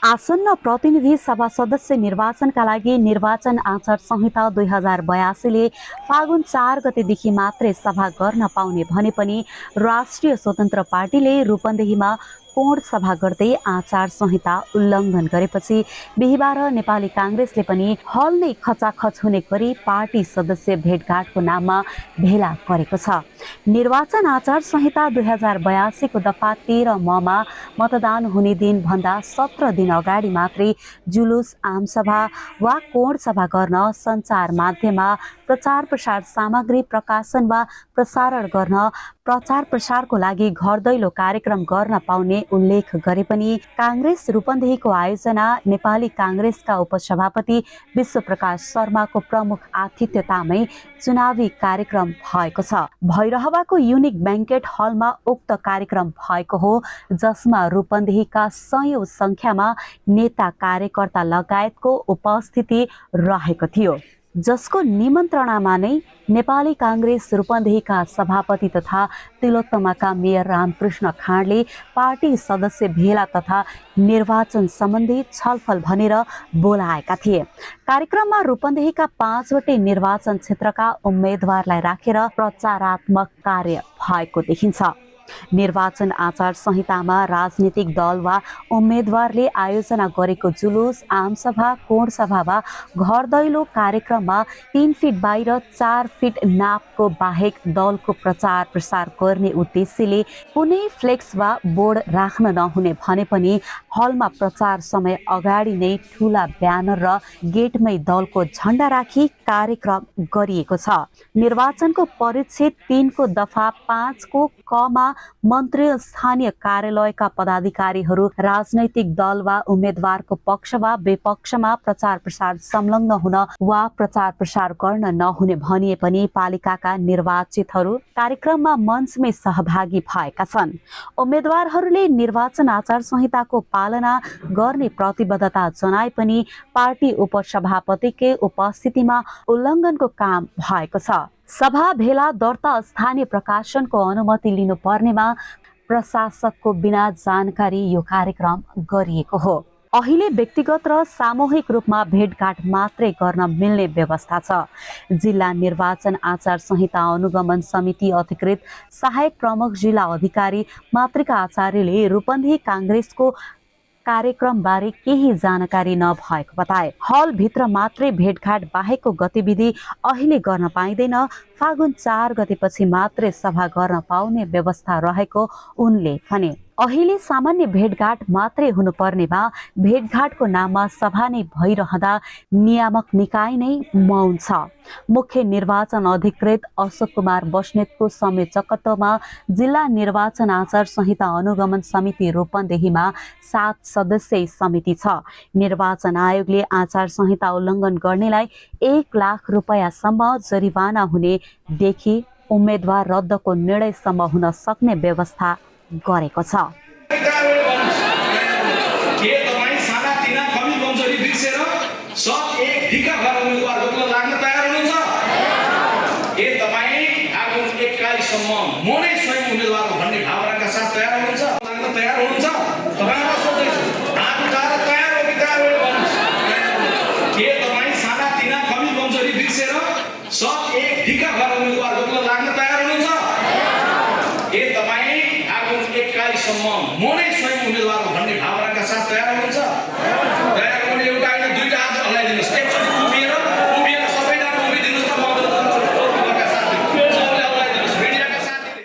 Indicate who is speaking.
Speaker 1: आसन्न प्रतिनिधि सभा सदस्य निर्वाचनका लागि निर्वाचन आचार संहिता 2082ले फागुन 4 गतेदेखि मात्रै सभा गर्न पाउने भने पनि राष्ट्रिय स्वतन्त्र पार्टीले रूपन्देहीमा कोण सभा गर्दै आचार संहिता उल्लङ्घन गरेपछि बिहिबार नेपाली काङ्ग्रेसले पनि हल नै खचाखच हुने गरी पार्टी सदस्य भेटघाटको नाममा भेला गरेको छ। निर्वाचन आचार संहिता 2082को दफा 13 ममा मतदान हुने दिन भन्दा 17 दिन अगाडि मात्रै जुलुस, आमसभा वा कोण सभा गर्न, सञ्चार माध्यममा प्रचार प्रसार सामग्री प्रकाशन वा प्रसारण गर्न, प्रचार प्रसारको लागि घर दैलो कार्यक्रम गर्न पाउने उल्लेख गरे पनि काङ्ग्रेस रूपन्देहीको आयोजना नेपाली काङ्ग्रेसका उपसभापति विश्वप्रकाश शर्माको प्रमुख आतिथ्यतामै चुनावी कार्यक्रम भएको छ। भैरहवाको युनिक ब्याङ्केट हलमा उक्त कार्यक्रम भएको हो, जसमा रूपन्देहीका सयौं संख्यामा नेता कार्यकर्ता लगायतको उपस्थिति रहेको थियो, जसको निमन्त्रणामा नै नेपाली काङ्ग्रेस रूपन्देहीका सभापति तथा तिलोत्तमाका मेयर रामकृष्ण खाँडले पार्टी सदस्य भेला तथा निर्वाचन सम्बन्धी छलफल भनेर बोलाएका थिए। कार्यक्रममा रूपन्देहीका 5वटै निर्वाचन क्षेत्रका उम्मेदवारलाई राखेर प्रचारात्मक कार्य भएको देखिन्छ। निर्वाचन आचार संहितामा राजनीतिक दल वा उम्मेदवारले आयोजना गरेको जुलुस, आमसभा, कोण सभा वा घर दैलो कार्यक्रममा 3 फिट बाहिर 4 फिट नापको बाहेक दलको प्रचार प्रसार गर्ने उद्देश्यले कुनै फ्लेक्स वा बोर्ड राख्न नहुने भने पनि हलमा प्रचार समय अगाडि नै ठूला ब्यानर र गेटमै दलको झण्डा राखी कार्यक्रम गरिएको छ। निर्वाचनको परिच्छेद 3 को दफा 5 को कमा मन्त्री स्थानीय कार्यालयका पदाधिकारीहरू राजनैतिक दल वा उम्मेदवारको पक्ष वा विपक्षमा प्रचार प्रसार संलग्न हुन वा प्रचार प्रसार गर्न नहुने भनिए पनि पालिकाका निर्वाचितहरू कार्यक्रममा मञ्चमै सहभागी भएका छन्। उम्मेदवारहरूले निर्वाचन आचार संहिताको पालना गर्ने प्रतिबद्धता जनाए पनि पार्टी उपसभापतिकै उपस्थितिमा उल्लङ्घनको काम भएको छ। सभा भेला दर्ता स्थानीय प्रकाशनको अनुमति लिनुपर्नेमा प्रशासकको बिना जानकारी यो कार्यक्रम गरिएको हो। अहिले व्यक्तिगत र सामूहिक रूपमा भेटघाट मात्रै गर्न मिल्ने व्यवस्था छ। जिल्ला निर्वाचन आचार संहिता अनुगमन समिति अधिकृत सहायक प्रमुख जिल्ला अधिकारी मातृका आचार्यले रूपन्देही काङ्ग्रेसको कार्यक्रमबारे केही जानकारी नभएको बताए। हलभित्र मात्रै भेटघाट बाहेकको गतिविधि अहिले गर्न पाइँदैन। फागुन 4 गतेपछि मात्रै सभा गर्न पाउने व्यवस्था रहेको उनले भने। अहिले सामान्य भेटघाट मात्रै हुनुपर्नेमा भेटघाटको नाममा सभा नै भइरहँदा नियामक निकाय नै मौन छ। मुख्य निर्वाचन अधिकृत अशोक कुमार बस्नेतको संयोजकत्वमा जिल्ला निर्वाचन आचार संहिता अनुगमन समिति रूपन्देहीमा 7 सदस्यीय समिति छ। निर्वाचन आयोगले आचार संहिता उल्लङ्घन गर्नेलाई 1 लाख रुपैयाँसम्म जरिवाना हुने देखि उम्मेदवार रद्दको निर्णयसम्म हुन सक्ने व्यवस्था गरेको छ।
Speaker 2: म नै स्वयं उम्मेदवार